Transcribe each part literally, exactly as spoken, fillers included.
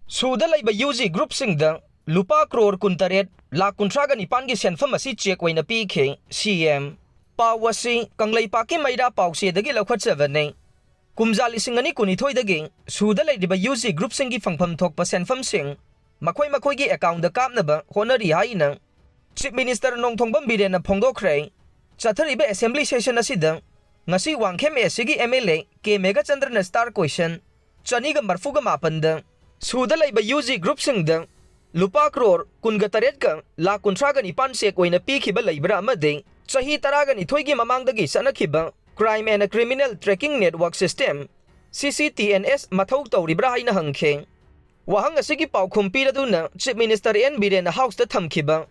ꯁꯨꯗ ꯂꯩꯕ U G ꯒ꯭ꯔꯨꯞꯁꯤꯡꯗ ꯂꯨꯄꯥ ꯀ꯭ꯔꯣꯔ ꯀꯨꯟꯇꯔꯦꯠ ꯂꯥꯈ ꯀꯨꯟꯊ꯭ꯔꯥꯒ ꯅꯤꯄꯥꯟꯒꯤ ꯁꯦꯟꯐꯝ ꯑꯁꯤ ꯆꯦꯛ ꯑꯣꯏꯅ ꯄꯤꯈꯤ, ꯁꯤ ꯑꯦꯝ꯫ ꯄꯥꯎ ꯑꯁꯤ ꯀꯪꯂꯩꯄꯥꯛꯀꯤ ꯃꯩꯔꯥ ꯄꯥꯎꯆꯦꯗꯒꯤ ꯂꯧꯈꯠꯆꯕꯅꯤ꯫ ꯀꯨꯝꯖꯥ ꯂꯤꯁꯤꯡ ꯑꯅꯤ ꯀꯨꯟꯅꯤꯊꯣꯏꯗꯒꯤ ꯁꯨꯗ ꯂꯩꯔꯤꯕ ꯌꯨ ꯖꯤ ꯒ꯭ꯔꯨꯞꯁꯤꯡꯒꯤ ꯐꯪꯐꯝ ꯊꯣꯛꯄ ꯁꯦꯟꯐꯝꯁꯤꯡ ꯃꯈꯣꯏ ꯃꯈꯣꯏꯒꯤ ꯑꯦꯀꯥꯎꯟꯗ ꯀꯥꯞꯅꯕ ꯍꯣꯠꯅꯔꯤ ꯍꯥꯏꯅ ꯆꯤꯐ ꯃꯤꯅꯤꯁꯇꯔ ꯅꯣꯡꯊꯣꯡꯕꯝ ꯕꯤꯔꯦꯟꯅ ꯐꯣꯡꯗꯣꯛꯈ꯭ꯔꯦ꯫ ꯆꯠꯊꯔꯤꯕ ꯑꯦꯁꯦꯝꯕ꯭ꯂꯤ ꯁꯦꯁꯟ ꯑꯁꯤꯗ ꯉꯁꯤ ꯋꯥꯡꯈꯦꯝ ꯑꯦ ꯁꯤꯒꯤ ꯑꯦꯝ ꯑꯦꯜ ꯑꯦ ꯀꯦ ꯃꯦꯘꯆꯟꯗ꯭ꯔꯅ ꯁ꯭ꯇꯥꯔ ꯀꯣꯏꯁꯟ ꯆꯅꯤꯒ ꯃꯔꯐꯨꯒ ꯃꯥꯄꯟꯗ ꯁꯨꯗ ꯂꯩꯕ ꯌꯨ ꯖꯤ ꯒ꯭ꯔꯨꯞꯁꯤꯡꯗ ꯂꯨꯄꯥ ꯀ꯭ꯔꯣꯔ ꯀꯨꯟꯒ ꯇꯔꯦꯠꯀ ꯂꯥꯈ ꯀꯨꯟꯊ꯭ꯔꯥꯒ ꯅꯤꯄꯥꯟ ꯆꯦꯛ ꯑꯣꯏꯅ ꯄꯤꯈꯤꯕ ꯂꯩꯕ꯭ꯔꯥ ꯑꯃꯗꯤ ꯆꯍꯤ ꯇꯔꯥꯒ ꯅꯤꯊꯣꯏꯒꯤ ꯃꯃꯥꯡꯗꯒꯤ ꯆꯠꯅꯈꯤꯕ crime and criminal tracking network system, C C T and ꯑꯦꯁ, ꯃꯊꯧ ꯇꯧꯔꯤꯕ꯭ꯔꯥ ꯍꯥꯏꯅ ꯍꯪꯈꯤ꯫ ꯋꯥꯍꯪ ꯑꯁꯤꯒꯤ ꯄꯥꯎꯈꯨꯝ ꯄꯤꯔꯗꯨꯅ ꯆꯤꯐ ꯃꯤꯅꯤꯁꯇꯔ ꯑꯦꯟ ꯕꯤꯔꯦꯟꯅ ꯍꯥꯎꯁꯇ ꯊꯝꯈꯤꯕ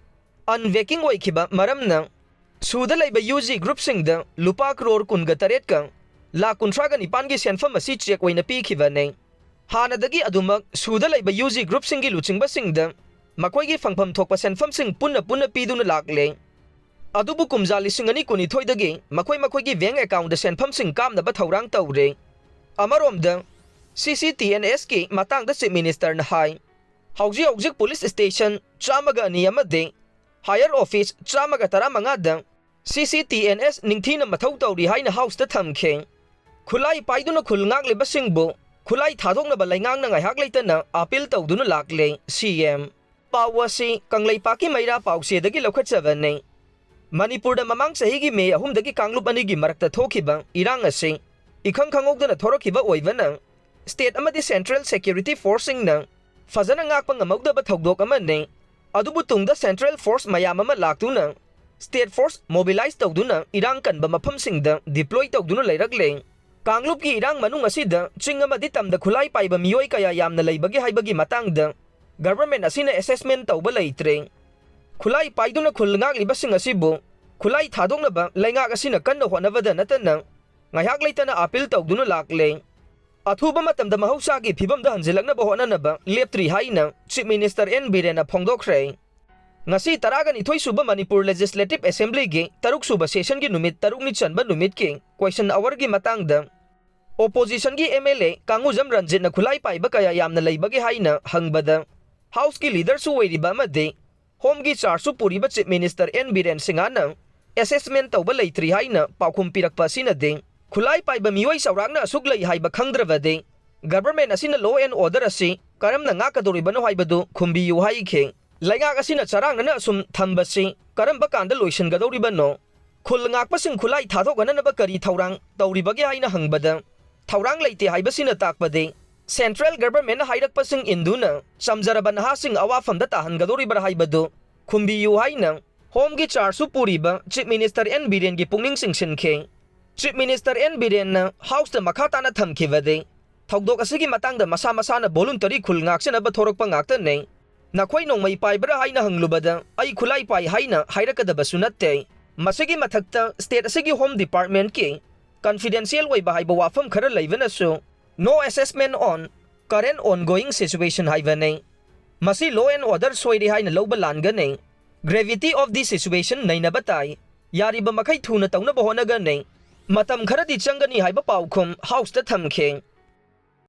ꯑꯟꯚꯦꯀꯤꯡ ꯑꯣꯏꯈꯤꯕ ꯃꯔꯝꯅ ꯁꯨꯗ ꯂꯩꯕ ꯌꯨ ꯖꯤ ꯒ꯭ꯔꯨꯞꯁꯤꯡꯗ ꯂꯨꯄꯥ ꯀ꯭ꯔꯣꯔ ꯀꯨꯟꯒ ꯇꯔꯦꯠꯀ ꯂꯥꯈ ꯀꯨꯟꯊ꯭ꯔꯥꯒ ꯅꯤꯄꯥꯟꯒꯤ ꯁꯦꯟꯐꯝ ꯑꯁꯤ ꯆꯦꯛ ꯑꯣꯏꯅ ꯄꯤꯈꯤꯕꯅꯤ꯫ ꯍꯥꯟꯅꯗꯒꯤ ꯑꯗꯨꯃꯛ ꯁꯨꯗ ꯂꯩꯕ ꯌꯨ ꯖꯤ ꯒ꯭ꯔꯨꯞꯁꯤꯡꯒꯤ ꯂꯨꯆꯤꯡꯕꯁꯤꯡꯗ ꯃꯈꯣꯏꯒꯤ ꯐꯪꯐꯝ ꯊꯣꯛꯄ ꯁꯦꯟꯐꯝꯁꯤꯡ ꯄꯨꯟꯅ ꯄꯨꯟꯅ ꯄꯤꯗꯨꯅ ꯂꯥꯛꯂꯦ꯫ ꯑꯗꯨꯕꯨ ꯀꯨꯝꯖꯥ ꯂꯤꯁꯤꯡ ꯑꯅꯤ ꯀꯨꯟꯅꯤꯊꯣꯏꯗꯒꯤ ꯃꯈꯣꯏ ꯃꯈꯣꯏꯒꯤ ꯕꯦꯡꯛ ꯑꯦꯀꯥꯎꯟꯗ ꯁꯦꯟꯐꯝꯁꯤꯡ ꯀꯥꯞꯅꯕ ꯊꯧꯔꯥꯡ ꯇꯧꯔꯦ꯫ ꯑꯃꯔꯣꯝꯗ, ꯁꯤ ꯁꯤ ꯇꯤ ꯑꯦꯟ ꯑꯦꯁꯀꯤ ꯃꯇꯥꯡꯗ ꯆꯤꯐ ꯃꯤꯅꯤꯁꯇꯔꯅ ꯍꯥꯏ, ꯍꯧꯖꯤꯛ ꯍꯧꯖꯤꯛ ꯄꯨꯂꯤꯁ ꯁ꯭ꯇꯦꯁꯟ ꯆꯥꯝꯃꯒ ꯑꯅꯤ ꯑꯃꯗꯤ ꯍꯥꯌꯔ ꯑꯣꯐꯤꯁ ꯆꯥꯝꯃꯒ ꯇꯔꯥꯃꯉꯥꯗ ꯁꯤ ꯁꯤ ꯇꯤ ꯑꯦꯟ ꯑꯦꯁ ꯅꯤꯡꯊꯤꯅ ꯃꯊꯧ ꯇꯧꯔꯤ ꯍꯥꯏꯅ ꯍꯥꯎꯁꯇ ꯊꯝꯈꯤ꯫ ꯈꯨꯠꯂꯥꯏ ꯄꯥꯏꯗꯨꯅ ꯈꯨꯜ ꯉꯥꯛꯂꯤꯕꯁꯤꯡꯕꯨ ꯈꯨꯠꯂꯥꯏ ꯊꯥꯗꯣꯛꯅꯕ ꯂꯩꯉꯥꯛꯅ ꯉꯥꯏꯍꯥꯛ ꯂꯩꯇꯅ ꯑꯥꯄꯤꯜ ꯇꯧꯗꯨꯅ ꯂꯥꯛꯂꯦ, ꯁꯤ ꯑꯦꯝ꯫ ꯄꯥꯎ ꯑꯁꯤ ꯀꯪꯂꯩꯄꯥꯛꯀꯤ ꯃꯩꯔꯥ ꯄꯥꯎꯆꯦꯗꯒꯤ ꯂꯧꯈꯠꯆꯕꯅꯤ꯫ ꯃꯅꯤꯄꯨꯔꯗ ꯃꯃꯥꯡ ꯆꯍꯤꯒꯤ ꯃꯦ ꯑꯍꯨꯝꯗꯒꯤ ꯀꯥꯡꯂꯨꯞ ꯑꯅꯤꯒꯤ ꯃꯔꯛꯇ ꯊꯣꯛꯈꯤꯕ ꯏꯔꯥꯡ ꯑꯁꯤ ꯏꯈꯪ ꯈꯪꯍꯧꯗꯅ ꯊꯣꯔꯛꯈꯤꯕ ꯑꯣꯏꯕꯅ, ꯁ꯭ꯇꯦꯠ ꯑꯃꯗꯤ ꯁꯦꯟꯇ꯭ꯔꯦꯜ ꯁꯦꯀ꯭ꯌꯨꯔꯤꯇꯤ ꯐꯣꯔꯁꯁꯤꯡꯅ ꯐꯖꯅ ꯉꯥꯛꯄ ꯉꯝꯍꯧꯗꯕ ꯊꯧꯗꯣꯛ ꯑꯃꯅꯤ꯫ ꯑꯗꯨꯕꯨ ꯇꯨꯡꯗ ꯁꯦꯟꯇ꯭ꯔꯦꯜ ꯐꯣꯔꯁ ꯃꯌꯥꯝ ꯑꯃ ꯂꯥꯛꯇꯨꯅ, ꯁ꯭ꯇꯦꯠ ꯐꯣꯔꯁ ꯃꯣꯕꯤꯂꯥꯏꯖ ꯇꯧꯗꯨꯅ ꯏꯔꯥꯡ ꯀꯟꯕ ꯃꯐꯝꯁꯤꯡꯗ ꯗꯤꯄ꯭ꯂꯣꯏ ꯇꯧꯗꯨꯅ ꯂꯩꯔꯛꯂꯦ꯫ ꯀꯥꯡꯂꯨꯞꯀꯤ ꯏꯔꯥꯡ ꯃꯅꯨꯡ ꯑꯁꯤꯗ ꯆꯤꯡ ꯑꯃꯗꯤ ꯇꯝꯗ ꯈꯨꯠꯂꯥꯏ ꯄꯥꯏꯕ ꯃꯤꯑꯣꯏ ꯀꯌꯥ ꯌꯥꯝꯅ ꯂꯩꯕꯒꯦ ꯍꯥꯏꯕꯒꯤ ꯃꯇꯥꯡꯗ ꯒꯚꯔꯟꯃꯦꯟꯠ ꯑꯁꯤꯅ ꯑꯦꯁꯦꯁꯃꯦꯟꯠ ꯇꯧꯕ ꯂꯩꯇ꯭ꯔꯦ꯫ ꯈꯨꯠꯂꯥꯏ ꯄꯥꯏꯗꯨꯅ ꯈꯨꯜ ꯉꯥꯛꯂꯤꯕꯁꯤꯡ ꯑꯁꯤꯕꯨ ꯈꯨꯠꯂꯥꯏ ꯊꯥꯗꯣꯛꯅꯕ ꯂꯩꯉꯥꯛ ꯑꯁꯤꯅ ꯀꯟꯅ ꯍꯣꯠꯅꯕꯗ ꯅꯠꯇꯅ, ꯉꯥꯏꯍꯥꯛ ꯂꯩꯇꯅ ꯑꯥꯄꯤꯜ ꯇꯧꯗꯨꯅ ꯂꯥꯛꯂꯦ꯫ ꯑꯊꯨꯕ ꯃꯇꯝꯗ ꯃꯍꯧꯁꯥꯒꯤ ꯐꯤꯕꯝꯗ ꯍꯟꯖꯤꯜꯂꯛꯅꯕ ꯍꯣꯠꯅꯅꯕ ꯂꯦꯞꯇ꯭ꯔꯤ ꯍꯥꯏꯅ ꯆꯤꯐ ꯃꯤꯅꯤꯁꯇꯔ ꯑꯦꯟ ꯕꯤꯔꯦꯟꯅ ꯐꯣꯡꯗꯣꯛꯈ꯭ꯔꯦ꯫ ꯉꯁꯤ ꯇꯔꯥꯒ ꯅꯤꯊꯣꯏ ꯁꯨꯕ ꯃꯅꯤꯄꯨꯔ ꯂꯦꯖꯤꯁꯂꯦꯇꯤꯚ ꯑꯦꯁꯦꯝꯕ꯭ꯂꯤꯒꯤ ꯇꯔꯨꯛ ꯁꯨꯕ ꯁꯦꯁꯟꯒꯤ ꯅꯨꯃꯤꯠ ꯇꯔꯨꯛꯅꯤ ꯆꯟꯕ ꯅꯨꯃꯤꯠꯀꯤ ꯀ꯭ꯋꯦꯁꯟ ꯑꯋꯥꯔꯒꯤ ꯃꯇꯥꯡꯗ Oppositionꯒꯤ M L A ꯀꯥꯡꯉꯨꯖꯝ ꯔꯟꯖꯤꯠꯅ ꯈꯨꯠꯂꯥꯏ ꯄꯥꯏꯕ ꯀꯌꯥ ꯌꯥꯝꯅ ꯂꯩꯕꯒꯦ ꯍꯥꯏꯅ ꯍꯪꯕꯗ, Houseꯀꯤ leaderꯁꯨ ꯑꯣꯏꯔꯤꯕ ꯑꯃꯗꯤ Homeꯒꯤ chargeꯁꯨ ꯄꯨꯔꯤꯕ Chief Minister N ꯕꯤꯔꯦꯟ ꯁꯤꯡꯍꯅ assessment ꯇꯧꯕ ꯂꯩꯇ꯭ꯔꯤ ꯍꯥꯏꯅ ꯄꯥꯎꯈꯨꯝ ꯄꯤꯔꯛꯄ ꯑꯁꯤꯅꯗꯤ, ꯈꯨꯠꯂꯥꯏ ꯄꯥꯏꯕ ꯃꯤꯑꯣꯏ ꯆꯥꯎꯔꯥꯛꯅ ꯑꯁꯨꯛ ꯂꯩ ꯍꯥꯏꯕ ꯈꯪꯗ꯭ꯔꯕꯗꯤ, government ꯑꯁꯤꯅ law and order ꯑꯁꯤ ꯀꯔꯝꯅ ꯉꯥꯛꯀꯗꯧꯔꯤꯕꯅꯣ ꯍꯥꯏꯕꯗꯨ ꯈꯨꯝꯕꯤꯌꯨ ꯍꯥꯏꯈꯤ꯫ ꯂꯩꯉꯥꯛ ꯑꯁꯤꯅ ꯆꯔꯥꯡꯅꯅ ꯑꯁꯨꯝ ꯊꯝꯕꯁꯤ ꯀꯔꯝꯕ ꯀꯥꯟꯗ ꯂꯣꯏꯁꯤꯟꯒꯗꯧꯔꯤꯕꯅꯣ? ꯈꯨꯜ ꯉꯥꯛꯄꯁꯤꯡ ꯈꯨꯠꯂꯥꯏ ꯊꯥꯗꯣꯛꯅꯅꯕ ꯀꯔꯤ ꯊꯧꯔꯥꯡ ꯇꯧꯔꯤꯕꯒꯦ ꯍꯥꯏꯅ ꯍꯪꯕꯗ, ꯊꯧꯔꯥꯡ ꯂꯩꯇꯦ ꯍꯥꯏꯕꯁꯤꯅ ꯇꯥꯛꯄꯗꯤ, central governmentꯅ ꯍꯥꯏꯔꯛꯄꯁꯤꯡ ꯏꯟꯗꯨꯅ ꯆꯝꯖꯔꯕ ꯅꯍꯥꯁꯤꯡ ꯑꯋꯥꯐꯝꯗ ꯇꯥꯍꯟꯒꯗꯧꯔꯤꯕ꯭ꯔꯥ ꯍꯥꯏꯕꯗꯨ ꯈꯨꯝꯕꯤꯌꯨ ꯍꯥꯏꯅ Homeꯒꯤ chargeꯁꯨ ꯄꯨꯔꯤꯕ Chief Minister N ꯕꯤꯔꯦꯟꯒꯤ ꯄꯨꯛꯅꯤꯡ ꯆꯤꯡꯁꯤꯟꯈꯤ꯫ Chief Minister N ꯕꯤꯔꯦꯟꯅ Houseꯇ ꯃꯈꯥ ꯇꯥꯅ ꯊꯝꯈꯤꯕꯗꯤ, ꯊꯧꯗꯣꯛ ꯑꯁꯤꯒꯤ ꯃꯇꯥꯡꯗ ꯃꯁꯥ ꯃꯁꯥꯅ voluntary ꯈꯨꯜ ꯉꯥꯛꯆꯅꯕ ꯊꯣꯔꯛꯄ ꯉꯥꯛꯇꯅꯤ꯫ ꯅꯈꯣꯏ ꯅꯣꯡꯃꯩ ꯄꯥꯏꯕ꯭ꯔꯥ ꯍꯥꯏꯅ ꯍꯪꯂꯨꯕꯗ, "ꯑꯩ ꯈꯨꯠꯂꯥꯏ ꯄꯥꯏ" ꯍꯥꯏꯅ ꯍꯥꯏꯔꯛꯀꯗꯕꯁꯨ ꯅꯠꯇꯦ꯫ ꯃꯁꯤꯒꯤ ꯃꯊꯛꯇ state ꯑꯁꯤꯒꯤ Home Departmentꯀꯤ confidential ꯑꯣꯏꯕ ꯍꯥꯏꯕ ꯋꯥꯐꯝ ꯈꯔ ꯂꯩꯕꯅꯁꯨ "No assessment on current ongoing situation" ꯍꯥꯏꯕꯅꯤ꯫ ꯃꯁꯤ law and order ꯁꯣꯏꯔꯦ ꯍꯥꯏꯅ ꯂꯧꯕ ꯂꯥꯟꯒꯅꯤ꯫ Gravity of the situation ꯅꯩꯅꯕ ꯇꯥꯏ꯫ ꯌꯥꯔꯤꯕ ꯃꯈꯩ ꯊꯨꯅ ꯇꯧꯅꯕ ꯍꯣꯠꯅꯒꯅꯤ꯫ ꯃꯇꯝ ꯈꯔꯗꯤ ꯆꯪꯒꯅꯤ ꯍꯥꯏꯕ ꯄꯥꯎꯈꯨꯝ Houseꯇ ꯊꯝꯈꯤ꯫